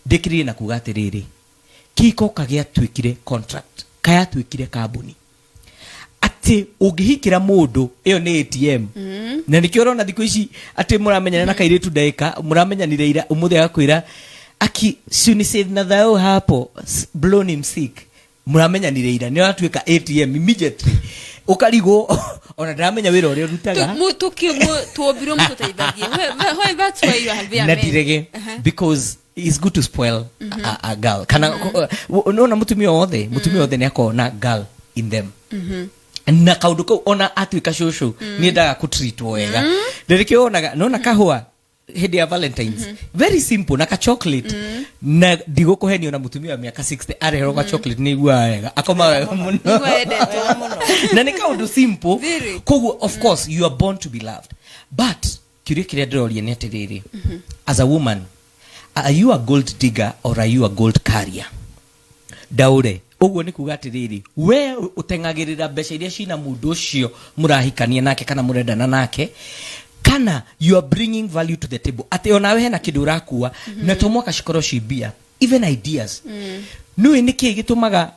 Ndĩkĩrĩrie na kuga atĩrĩrĩ, kĩhiko kagĩatuĩkire contract, kayatuĩkire kambuni, atĩ ũngĩhikĩra mũndũ ĩyo nĩ ATM. Na nĩkĩo ũrona thikũ ici atĩ mũramenyana na kairĩtu ndagĩka mũramenyanire ira, ũmũthĩ agakwĩra, "Aki si unisave na thao hapo blown him sick." Mũramenyanire ira, nĩ ũratuĩka ATM immediately, ũkarigwo ona ndaramenya wĩra ũrĩa ũrutaga. Tuombirwo mũtũteithagie. Why, that's why you are there, Na men. ndirege, because it's good to spoil a girl kana nona mutumia wothe nĩ akoragwo na girl in them na kaundu kau, ona atuĩka cũcũ nĩ endaga kũtreatwo wega. Na nĩkĩo wonaga nona kahũa hĩndĩ ya Valentines, very simple, na ka chocolate, na ndigũkũhenio, na mũtumia wa mĩaka 60 areherwo ka chocolate nĩ iguaga wega, akoma wega mũno. Nĩguo endetwo. Na nĩ kaũndũ simple. Very. Koguo of course you are born to be loved, but kĩũria kĩrĩa ndĩroria nĩ atĩrĩrĩ, as a woman, are you a gold digger or are you a gold carrier? Ndaũre ũguo nĩ kuga atĩrĩrĩ, we ũteng'agĩrĩra mbeca iria cina mũndũ ũcio mũrahikania nake kana mũrendana nake, kana you are bringing value to the table, atĩ onawe hena kĩndũ ũrakua, na to mwaka cikorwo ci mbia, even ideas. Nĩũĩ nĩkĩ gĩtũmaga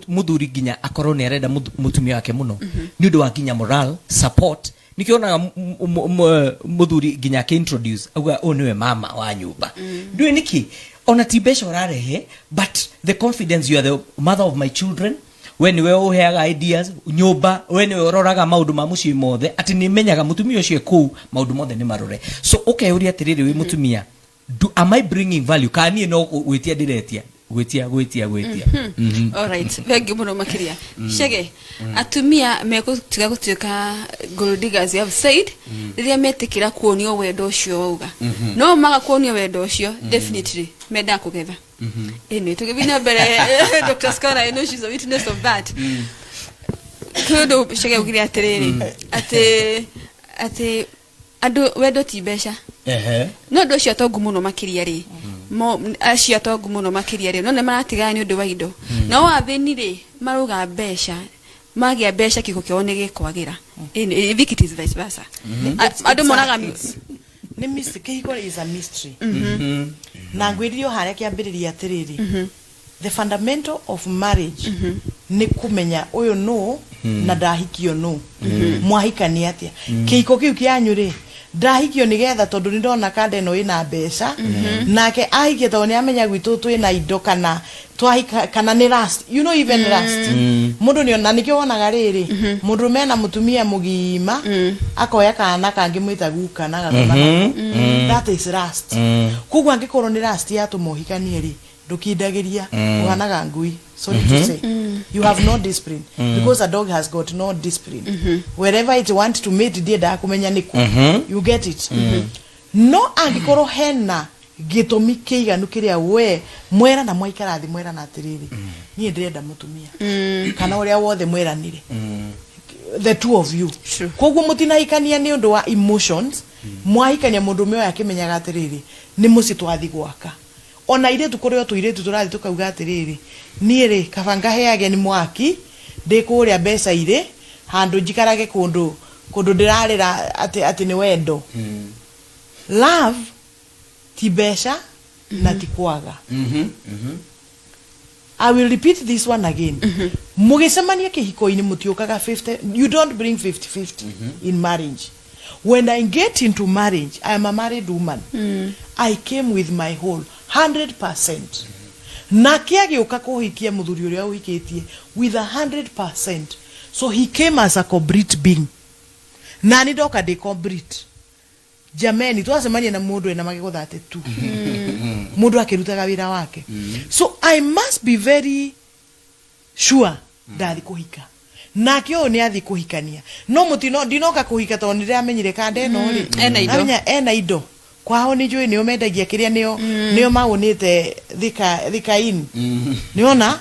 mũthuri nginya akorwo nĩ arenda mũtumia wake mũno? Nĩ ũndũ wa nginya moral support. Nĩkĩo onaga mũthuri nginya akĩintroduce auga, "Ũyũ nĩwe mama wa nyũmba." Ndũĩ nĩkĩ? Ona ti mbeca ũrarehe, but the confidence, you are the mother of my children, we nĩwe ũheaga ideas nyũmba, we nĩwe ũroraga maũndũ ma mũciĩ mothe, atĩ nĩ menyaga mũtumia ũcio e kũu maũndũ mothe nĩ marore. So ũkeyũria atĩrĩrĩ, wĩ mũtumia, am I bringing value, kana niĩ no gwĩtia ndĩretia, gwĩtia, gwĩtia, gwĩtia? Alright, thank you mũno makĩria, Chege. Atumia mekũtiga gũtuĩka gold diggers, you have said, rĩrĩa metĩkĩra kuonio wendo ũcio wauga. No maga kuonio wendo ũcio, definitely mendaga kũgetha. Anyway, tũgĩthiĩ na mbere, Dr. Scholar, I know she's a witness of that. Kwĩ ũndũ Chege augire atĩrĩrĩ, atĩ andũ wendo ti mbeca. No andũ acio atongu mũno makĩria rĩ, acio atongu mũno makĩria rĩ, no nĩ maratigana nĩ ũndũ wa indo. Nao athĩni rĩ, marauga mbeca, magĩa mbeca kĩhiko kĩao nĩ gĩkwagĩra. I think it is vice versa. Andũ monaga Nĩ mystery. Kĩhiko is a mystery, na ngwĩrire o harĩa kĩambĩrĩria atĩrĩrĩ, the fundamental of marriage nĩ kũmenya ũyũ nũ na ndahikio nũ, mwahikania atĩa, kĩhiko kĩu kĩanyu rĩ, ndahikio nĩgetha tondũ nĩ ndona kanda ĩno ĩna mbeca, nake ahikie tondũ nĩ amenya gwitũ twĩna indo, kana twahika kana nĩ lust, even lust. Mũndũ nĩ ona nĩkĩo wonaga rĩrĩ, mũndũ mena mũtumia mũgima akoya kana kangĩ mwĩta guka na agakoma nako. That is lust. Koguo angĩkorwo nĩ lust yatũma ũhikanie rĩ, ndũkindagĩria, ũhanaga ngui. Sorry to say, you have no discipline, because a dog has got no discipline. Wherever it want to mate, ndiendaga kũmenya nĩkũ. You get it? No angĩkorwo hena gĩtũmi kĩiganu kĩrĩa we mwerana, mwaikara thĩ mwerana atĩrĩrĩ, niĩ ndĩrenda mũtumia, kana ũrĩa wothe mweranire. The two of you. True. Koguo mutinahikania ni undu wa emotions. Mwahikania mundu ume akimenyaga atiriri ni muci twathi gwaka. Ona iritu kuri o tuiritu turathi tukauga atiriri, niĩ rĩ, kaba ngaheage ni mwaki ndĩ kũrĩa mbeca irĩ handũ njikarage kũndũ kũndũ ndĩrarĩra atĩ nĩ wendo. Love ti mbeca na ti kwaga. I will repeat this one again. Mũgĩcemania kĩhiko-inĩ mũtiũkaga 50, you don't bring 50-50 in marriage. When I get into marriage, I am a married woman. I came with my whole 100%. Nake agĩũka kũhikia mũthuri ũrĩa ũhikĩtie with 100%. So he came as a complete being. Na nĩ ndoka ndĩ complete. Jameni, twacemania na mũndũ ena magego 32, mũndũ akĩrutaga wĩra wake. So I must be very sure ndathi kũhika nake ũyũ nĩ athi kũhikania no mũtino ndinoka kũhika tondũ nĩndĩramenyire kanda ĩno rĩ. Ena indo. Ndamenya ena indo kwao, nĩ njũĩ nĩo mendagia kĩrĩa, nĩo maũnĩte Thika Thika in nĩona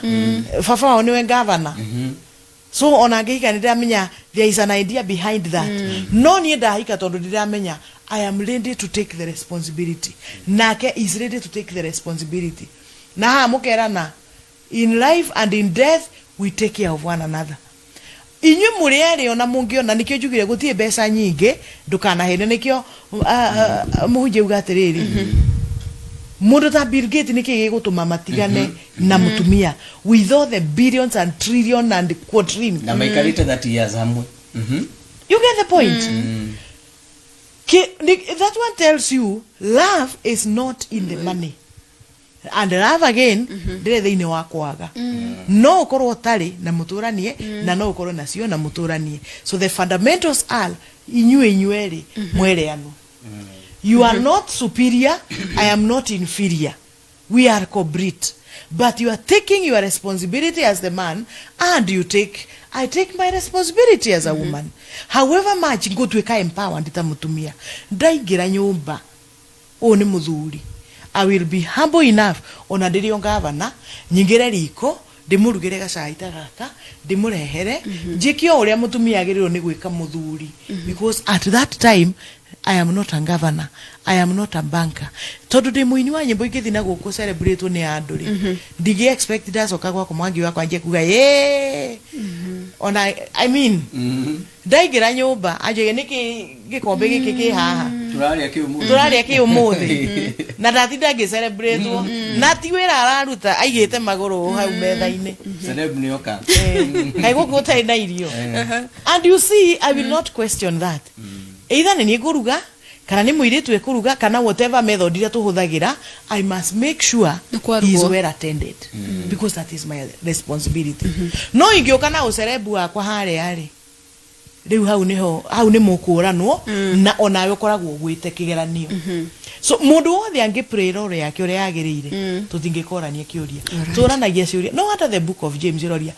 baba wao nĩwe gavana. So ona ngĩhika nĩ ndĩramenya there is an idea behind that. No niĩ ndahika tondũ ndĩramenya I am ready to take the responsibility, nake is ready to take the responsibility. Na haha mũkerana, in life and in death we take care of one another. Inyuĩ mũrĩ erĩ ona mũngĩona nĩkĩo njugire gũtirĩ mbeca nyingĩ ndũkanahĩne. Nĩkĩo mũhunjia uga atĩrĩrĩ, mũndũ ta Bill Gates nĩkĩ gĩgũtũma matigane na mũtumia with all the billions and trillion and quadrillion? Na maikarĩte 30 years hamwe. You get the point? That one tells you love is not in the money. And love again ndĩrĩ thĩinĩ wa kwaga. No ũkorwo ũtarĩ na mũtũranie na no ũkorwo nacio na mũtũranie. So the fundamentals are inyuĩ inyuerĩ mwereanwo. You are not superior, I am not inferior. We are complete. But you are taking your responsibility as the man and you take I take my responsibility as a woman. However much ngũtuĩka empowered ta mũtumia, ndaingĩra nyũmba ũyũ nĩ mũthuri. I will be humble enough ona ndĩrĩ o gavana nyingĩre riko ndĩmũrugĩre gacai ta gaka ndĩmũrehere njĩke o ũrĩa mũtumia agĩrĩirwo nĩ gwĩka mũthuri, because at that time I am not a governor, I am not a banker. Tondũ ndĩ mũini wa nyĩmbo ingĩthiĩ na gũkũ celebrate nĩ andũ rĩ, ndingĩ expect ndacoka gwakwa mwangi wakwa anjie kuga ĩĩ. Ona I mean, ndaingĩra nyũmba anjĩge nĩkĩ gĩkombe gĩkĩ kĩ haha? Tũrarĩa kĩ ũmũthĩ? Tũrarĩa kĩ ũmũthĩ? Na ndatinda ngĩcelebrate na ti wĩra araruta aigĩte magũrũ hau metha-inĩ. Celeb nĩ oka. Kaĩ gũkũ gũtarĩ na irio? And you see, I will not question that. Either nĩ niĩ ngũruga kana nĩ mũirĩtu ekũruga kana whatever method iria tũhũthagĩra, I must make sure Nĩ kwarugwo. he is well attended because that is my responsibility. No ingĩũka na ũcerebu wakwa harĩa rĩ, rĩu hau nĩho hau nĩ mũkũranwo na onawe ũkoragwo ũgwĩte kĩgeranio. So mũndũ wothe angĩ play role yake ũrĩa yagĩrĩire, tũtingĩkorania kĩũria. Tũranagia ciũria no hata the Book of James ĩroria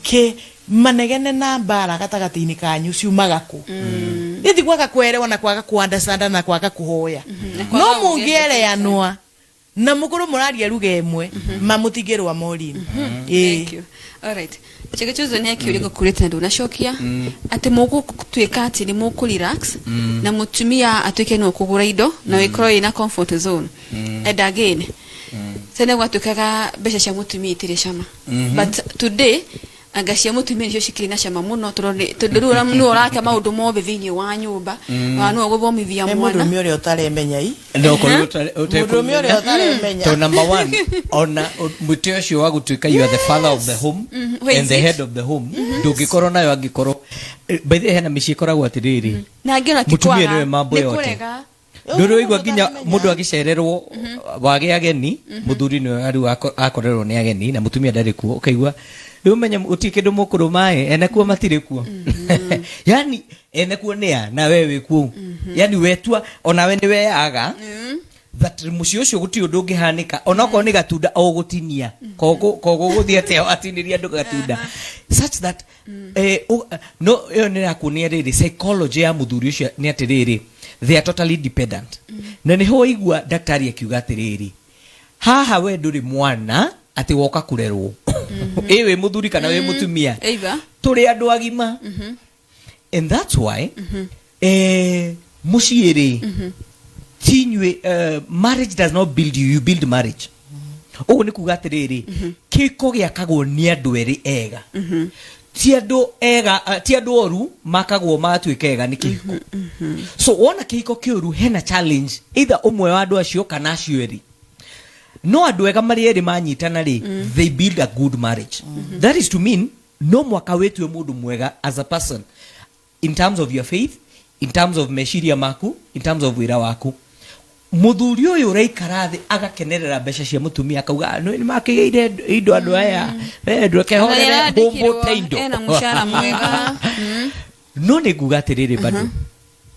kĩ manegene na mbara gatagatĩ-inĩ kanyu ciumaga kũ? Nĩ kwaga kwerewa na kwaga ku understand na kwaga kũhoya. Na kwaga No mũngĩereanwa na mũkorwo mũraria ruga ĩmwe ma mũtingĩrũa morini. Ĩĩ. Thank you. Alright. Chege chuzo nĩ kĩũria gũkũrĩte na ndũnacokia atĩ mũgũtuĩka atĩ nĩ mũkũ relax na mũtumia atuĩke nĩ ũkũgũra indo na wĩkorwo ĩna comfort zone. And again, tene gwatuĩkaga mbeca cia mũtumia itirĩ cama, but today anga cia mũtumia nĩcio cikĩrĩ na cama mũno tondũ rĩu nĩwe ũraka maũndũ mothe thĩinĩ wa nyũmba na nĩwe ũgũthomithia He mwana. mũndũrũme ũrĩa ũtaremenya i. No korwo Mũndũrũme ũrĩa ũtaremenya. To number one, ona mwĩtĩ ũcio wa gũtuĩka you are the father of the home Where and is the it? head of the home ndũngĩkorwo nayo angĩkorwo. By the way, hena mĩciĩ ĩkoragwo atĩrĩrĩ, na angĩ ona ti mũtumia kwaga, nĩwe mambo nĩ yote. kũrega. Ndũrĩ waigua nginya Ũtaremenya. mũndũ agĩcererwo wagĩ ageni, mũthuri nĩwe rĩu akorerwo nĩ ageni na mũtumia ndarĩ kuo, ũkaigua rĩu menye gũtirĩ kĩndũ mũkũrũmaĩ ene kuo matirĩ kuo. Yani ene kuo nĩ a na we wĩ kuo, yani wetua onawe nĩ weyaga that mũciĩ ũcio gũtirĩ ũndũ ũngĩhanĩka onokorwo nĩ gatunda o gũtinia koguo gũthiĩ atĩa atinĩria andũ gatunda such that no ĩyo nĩ ĩrakuonia rĩrĩ psychology ya mũthuri ũcio nĩ atĩrĩrĩ, they are totally dependent. Na nĩho waigua daktari akiuga atĩrĩrĩ, haha we ndũrĩ mwana. Atĩ woka kũrerwo ĩ wĩ mũthuri kana wĩ mũtumia. Either. Tũrĩ andũ agima, and that's why mũciĩ rĩ ti inyuĩ. Marriage does not build you, you build marriage. Ũguo nĩ kuga atĩrĩrĩ, kĩhiko gĩakagwo nĩ andũ erĩ ega, ti andũ ega, ti andũ oru makagwo magatuĩka ega nĩ kĩhiko. So wona kĩhiko kĩũru, hena challenge either ũmwe wa andũ acio kana acio erĩ. No andũ ega marĩ erĩ manyitana rĩ, they build a good marriage. That is to mean no mwaka wĩtue mũndũ mwega as a person, in terms of your faith, in terms of meciria maku, in terms of wĩra waku. Mũthuri ũyũ ũraikara thĩ agakenerera mbeca cia mũtumia, akauga, "Nĩ makĩgĩire indo andũ aya. Ndũkehorere Arandĩkirwo, hũmbũte indo." Ena mũcara mwega. No nĩ nguga atĩrĩrĩ, bado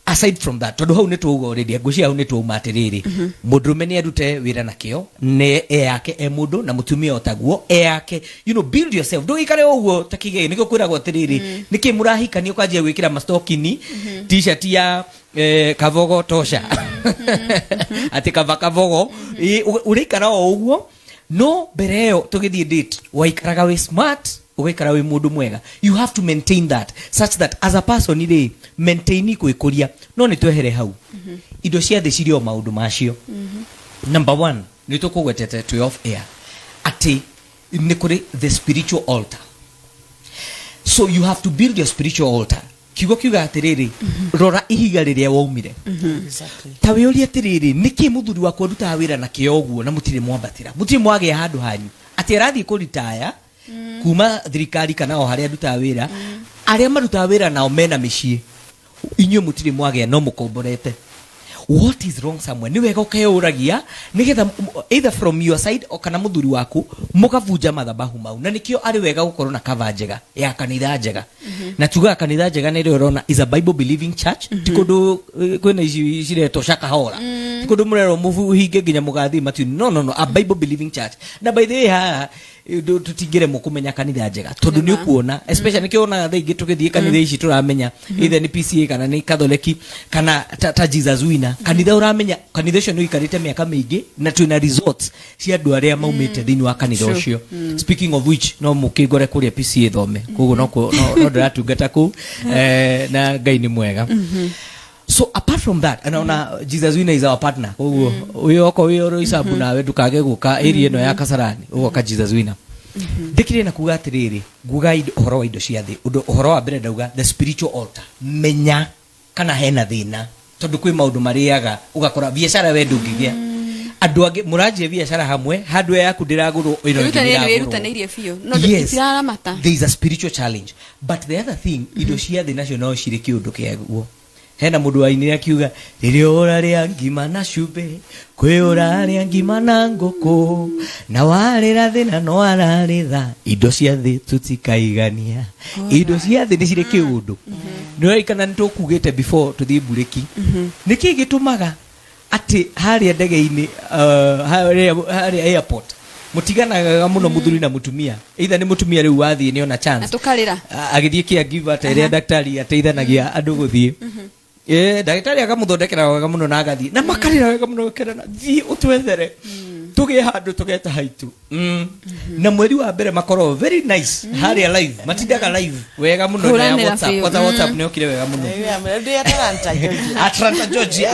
aside from that, tondũ hau nĩ twauga already, ngwĩciria hau nĩ twauma atĩrĩrĩ, mũndũrũme nĩ arute wĩra na kĩo nĩ eyake e mũndũ, na mũtumia o taguo eyake. Build yourself, ndũgĩikare ũguo ta kĩgĩ. Nĩkĩo kwĩragwo atĩrĩrĩ, nĩkĩ mũrahikania ũkanjia gwĩkĩra mastokini, T-shirt ya kavogo tosha, atĩ kaba kavogo. Ũrĩikara o ũguo. No mbere ĩyo tũgĩthiĩ date waikaraga wĩ smart, ũgaikara wĩ mũndũ mwega. You have to maintain that such that as a person rĩ, maintain gwĩkũria. No nĩ twehere hau, indo cia thĩ cirĩ o maũndũ macio. Number one, nĩ tũkũgwetete twĩ off air atĩ nĩ kũrĩ the spiritual altar. So you have to build your spiritual altar. Kiugo kiuga atĩrĩrĩ, rora ihiga rĩrĩa waumire. Ta wĩũrie atĩrĩrĩ, nĩkĩ mũthuri wakwa arutaga wĩra na kĩo ũguo na mũtirĩ mwambatĩra, mũtirĩ mwagĩa handũ hanyu, atĩ arathiĩ kũritaya kuma thirikari kana o harĩa arutaga wĩra, arĩa marutaga wĩra nao mena mĩciĩ, inyuĩ mũtirĩ mwagĩa no mũkomborete? What is wrong somewhere? Nĩ wega ũkeyũragia nĩgetha either from your side o kana mũthuri waku mũkabunja mathabahu mau. Na nĩkĩo arĩ wega gũkorwo na cover njega ya kanitha njega. Na tugaga kanitha njega nĩ ĩrĩa ũrona is a Bible believing church, ti kũndũ kwĩna ici ciretwo Shakahola, ti kũndũ mũrerwo mũhinge nginya mũgathiĩ matu-inĩ. No, no, no, a Bible believing church. Na by the way, haha tũtingĩremwo kũmenya kanitha njega tondũ nĩ ũkuona, especially nĩkĩo wonaga thaa ingĩ tũgĩthiĩ kanitha ici tũramenya either nĩ PCA kana nĩ Katholeki kana ta Jesus Winner. Kanitha ũramenya kanitha ũcio nĩ ũikarĩte mĩaka mĩingĩ na twĩna results cia andũ arĩa maumĩte thĩinĩ wa kanitha ũcio. Speaking of which, no mũkĩngore kũrĩa PCA thome koguo no ndĩratungata kũu, na Ngai nĩ mwega. So apart from that, anaona Jesus Winner is our partner. Koguo wĩ oko wĩ oro icabu nawe ndukage gũka area ĩno ya Kasarani, ũgoka Jesus Winner. Ndĩkĩrĩ na kuga atĩrĩrĩ, nguga ũhoro wa indo cia thĩ. Ũndũ ũhoro wa mbere ndauga the spiritual altar, menya kana hena thĩna, tondũ kwĩ maũndũ marĩaga ũgakora biacara we ndũngĩgĩa, andũ angĩ mũranjia biacara hamwe, handũ yaku ndĩragũrwo, ĩno ĩngĩ Wĩrutanĩirie, ndĩragũrwo. Wĩrutanĩirie biũ no itiraramata. There is a spiritual challenge. But the other thing, indo cia thĩ nacio no cirĩ kĩũndũ kĩaguo. Hena mũndũ wainire akiuga, rĩrĩa ũrarĩa ngima na cumbĩ, kwĩ ũrarĩa ngima na ngũkũ, na warĩra thĩna no ararĩtha. Indo cia thĩ tũtikaigania, indo cia thĩ nĩ cirĩ kĩũndũ. Nĩ ũrarikana nĩ tũkugĩte before tũthiĩ mburĩki, nĩkĩ gĩtũmaga atĩ harĩa ndege-inĩ, harĩa airport mũtiganaga mũno mũthuri na mũtumia, either nĩ mũtumia rĩu wathiĩ nĩ ona chance Na tũkarĩra. Agĩthiĩ caregiver ta ĩrĩa ndagĩtarĩ ateithanagia andũ gũthiĩ. Ndagĩtarĩ akamũthondekera wega mũno na agathiĩ na makarĩra wega mũno kerana, thiĩ ũtwethere tũgĩe handũ tũgeta haitu. Na mweri wa mbere makorwo very nice harĩa live, matindaga live wega mũno na ya Kũhũranĩra WhatsApp. biũ. Kwanza WhatsApp nĩ okire wega mũno. Ndĩ Atlanta, Georgia. Atlanta, Georgia.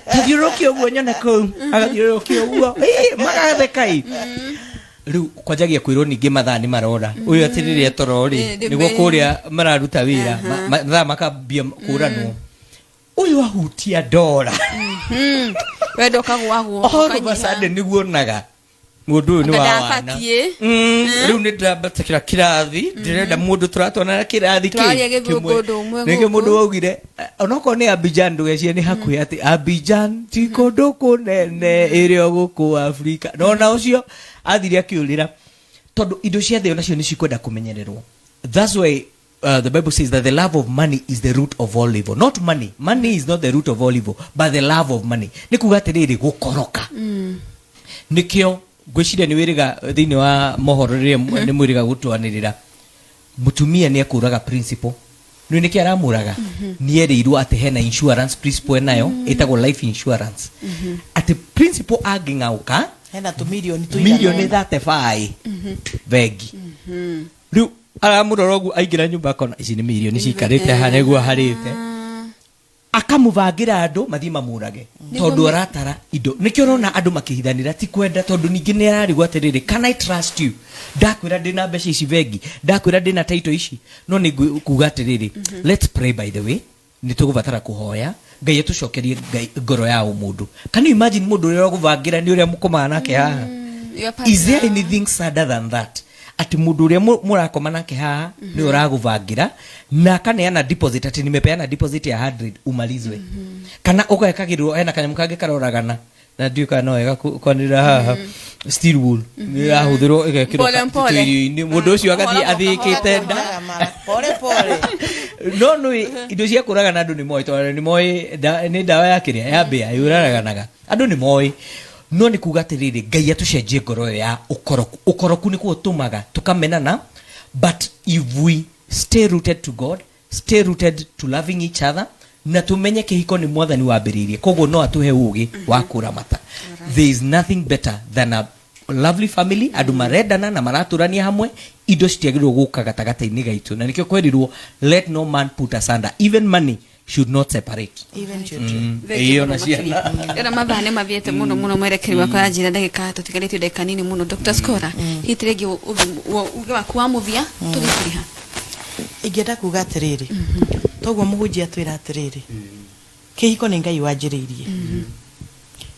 Tathiũrũrũkia ũguo nyone kũu, agathiũrũrũkia ũguo. Magatheka ĩ. Rĩu kwanjagia kwĩrwo ningĩ mathaa nĩ marora ũyũ atĩ rĩrĩa toro rĩ, nĩguo kũrĩa mararuta wĩra, mathaa makambia kũranwo, ũyũ ahutia ndora. Wenda ũkagwagwo. All of a sudden nĩguo onaga mũndũ ũyũ nĩ wa wana. Ndabatiĩ. Rĩu nĩ ndĩrambatĩra kĩrathi, ndĩrenda mũndũ tũratwarana kĩrathi kĩ Tũraria gĩthũngũ kĩmwe. ũndũ ũmwe Nĩkĩo gũkũ. Mũndũ waugire, onokorwo nĩ Abidjan, ndũgecirie nĩ hakuhĩ, atĩ Abidjan ti kũndũ kũnene, ĩrĩ o gũkũ Afrika. No ona ũcio athire akĩũrĩra tondũ indo cia thĩ onacio nĩ cikwenda kũmenyererwo. That's why the Bible says that the love of money is the root of all evil. Not money. Money is not the root of all evil, but the love of money. Nĩ kuga atĩrĩrĩ, gũkoroka. Nĩkĩo ngwĩciria nĩ wĩrĩga thĩinĩ wa mohoro rĩrĩa nĩ mwĩrĩga gũtwanĩrĩra mũtumia nĩ ekũraga principal. Nĩ nĩkĩ aramũraga? Nĩ erĩirwo atĩ hena insurance principal enayo ĩtagwo life insurance, atĩ principal angĩng'aũka. Hena tå mirioni tå Milioni 35 bengi. Rĩu aramũrora ũguo aingĩra nyũmba akona ici nĩ milioni cikarĩte haha nĩguo harĩte, akamũbangĩra andũ mathiĩ mamũrage tondũ aratara indo. Nĩkĩo ũrona andũ makĩhithanĩra, ti kwenda, tondũ ningĩ nĩ ararigwo atĩrĩrĩ, can I trust you? Ndakwĩra ndĩna mbeca ici bengi, ndakwĩra ndĩna title ici, no nĩ kuga atĩrĩrĩ, let's pray. By the way, nĩ tũgũbatara kũhoya Ngai atũcokerie Ngai ngoro ya ũmũndũ. Can you imagine mũndũ ũrĩa ũgũbangĩra nĩ ũrĩa mũkomaga nake haha? Your Is there partner. anything sadder than that, atĩ mũndũ ũrĩa mũrakoma nake haha nĩ ũragũbangĩra na akaneana deposit, atĩ nimepeana deposit ya 100 umalizwe, kana ũgekagĩrwo hena kanyamũ kangĩ karoragana na ndiũ kana no wega kwanĩrĩra haha, steel wool nĩ ĩrahũthĩrwo ĩgekĩrwo Pole pole. tũirio-inĩ, mũndũ ũcio agathiĩ athĩkĩte nda. Pole pole. No nĩ indo cia kũragana andũ nĩ moĩ, tondũ nĩ moĩ nĩ ndawa ya kĩrĩa ya mbĩa yũraraganaga, andũ nĩ moĩ. No nĩ kuga atĩrĩrĩ, Ngai atũcenjie ngoro ĩyo ya ũkoroku. Ũkoroku nĩkuo ũtũmaga tũkamenana, but if we stay rooted to God, stay rooted to loving each other, na tumenye kĩhiko nĩ Mwathani wambĩrĩirie, koguo no atũhe ũgĩ wa kũramata, there is nothing better than a lovely family, andũ marendana na maratũrania hamwe. Indo citiagĩrĩirwo gũka gatagatĩ-inĩ gaitũ, na nĩkĩo kwerirwo, let no man put asunder, even money should not separate. Even children. Ĩĩ, ona ciana. Ndĩrona mathaa nĩ mathiĩte mũno mũno, mwerekeri wakwa anjĩra ndagĩka tũtigarĩtio ndagĩka nini mũno. Dr. Scora, hihi rĩngĩ uge waku wa mũthia tũgĩkiriha. Ingĩenda kuga atĩrĩrĩ, toguo mũhunjia atwĩra atĩrĩrĩ, kĩhiko nĩ Ngai wanjĩrĩirie,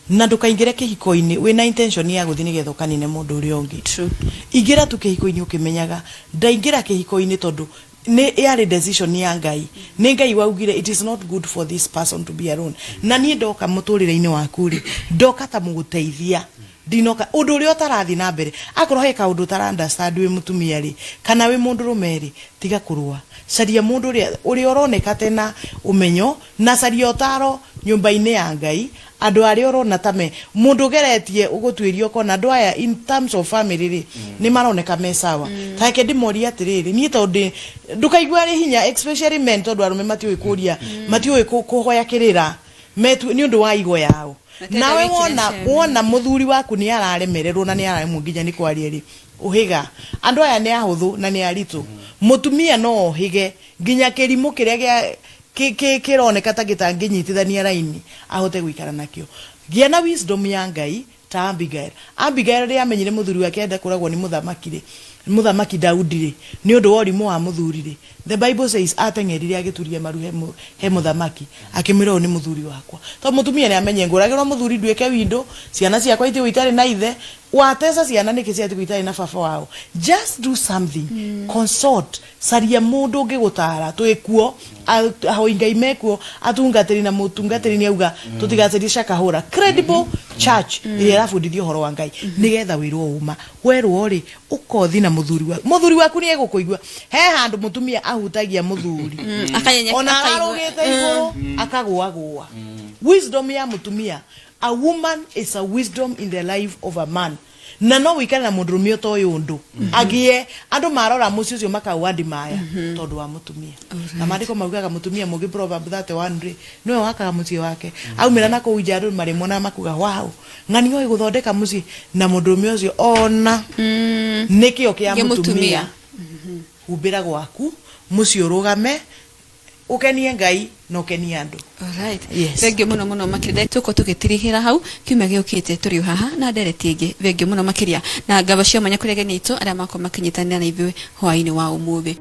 na ndũkaingĩre kĩhiko-inĩ wĩna intention ya gũthiĩ nĩgetha ũkanine mũndũ ũrĩa ũngĩ. Ingĩra tu kĩhiko-inĩ ũkĩmenyaga ndaingĩra kĩhiko-inĩ tondũ nĩ yarĩ decision ya Ngai, nĩ Ngai waugire it is not good for this person to be alone. Na niĩ ndoka mũtũrĩre-inĩ waku rĩ, ndoka ta mũgũteithia, ndinoka ũndũ ũrĩa ũtarathiĩ na mbere. Akorwo he kaũndũ ũtara understand wĩ mũtumia rĩ, kana wĩ mũndũrũme rĩ, tiga kũrũa, caria mũndũ ũrĩa ũroneka tena ũmenyo, na caria ũtaro nyũmba-inĩ ya Ngai, andũ arĩa ũrona ta me mũndũ ũgeretie ũgũtuĩria, ũkona andũ aya in terms of family rĩ, nĩ maroneka me sawa. Ta reke ndĩmorie atĩrĩrĩ, niĩ tondũ ndũkaigua arĩ hinya, especially men, tondũ arũme matiũĩ kũria, matiũĩ kũhoya kĩrĩra metu nĩ ũndũ wa igo yao. Matenda Nawe wĩkĩre wona shame. Wona mũthuri waku nĩ araremererwo na nĩ araremwo nginya nĩ kwaria rĩ, ũhĩga andũ aya nĩ ahũthũ na nĩ aritũ. Mũtumia no ohĩge nginya kĩrimũ kĩrĩa gĩa kĩroneka ta gĩtangĩnyitithania raini ahote gũikara nakĩo. Gĩa na wisdom ya Ngai ta Abigail. Abigail rĩrĩa amenyire mũthuri wake enda kũragwo nĩ mũthamaki rĩ, Mũthamaki Daudi rĩ, nĩ ũndũ wa ũrimũ wa mũthuri rĩ, the Bible says ateng'erire agĩturia maru he mũthamaki, akĩmwĩra ũyũ nĩ mũthuri wakwa. Tondũ mũtumia nĩ amenye ngũragĩrwo mũthuri nduĩke window, ciana ciakwa itigwo itarĩ na ithe, watesa ciana nĩkĩ ciatigwo itarĩ na baba wao? Just do something, consult, caria mũndũ ũngĩgũtara. Twĩkuo, ahoi Ngai mekuo, atungatĩri, na mũtungatĩri nĩ auga tũtigacarie Shakahola, credible church ĩrĩa ĩrabundithia ũhoro wa Ngai, nĩgetha wĩrwo ũma. Werwo rĩ, ũkothi na mũthuri waku, mũthuri waku nĩ egũkũigua. He handũ mũtumia ahutagia mũthuri, ona akaigua. Ararũgĩte igũrũ akagũagũa. Wisdom ya mũtumia, a woman is a wisdom in the life of a man. Na no wĩikare na mũndũrũme ũtoĩ ũndũ agĩe andũ marora mũciĩ ũcio makauga ndimaya tondũ wa mũtumia. Na maandĩko maugaga mũtumia mũgĩ, Proverb 31 rĩ, nĩwe wakaga mũciĩ wake. Aumĩra na kũu nja andũ marĩmuonaga makuga, wow, ng'ani oĩ gũthondeka mũciĩ. Na mũndũrũme ũcio ona nĩkĩo kĩa Kĩa mũtumia. Mũtumia, humbĩra gwaku mũciĩ, ũrũgame, ũkenie Ngai na ũkenie andũ. Alright. Yes. Thengiũ mũno mũno makĩria. Tũko tũgĩtirihĩra hau, kiumia gĩũkĩte tũrĩ o haha na ndereti ĩngĩ. Thengiũ mũno makĩria na ngaba cia mwanya kũrĩ ageni aitũ arĩa makorwo makĩnyitanĩra na ithuĩ hwaĩ-inĩ wa ũmũthĩ.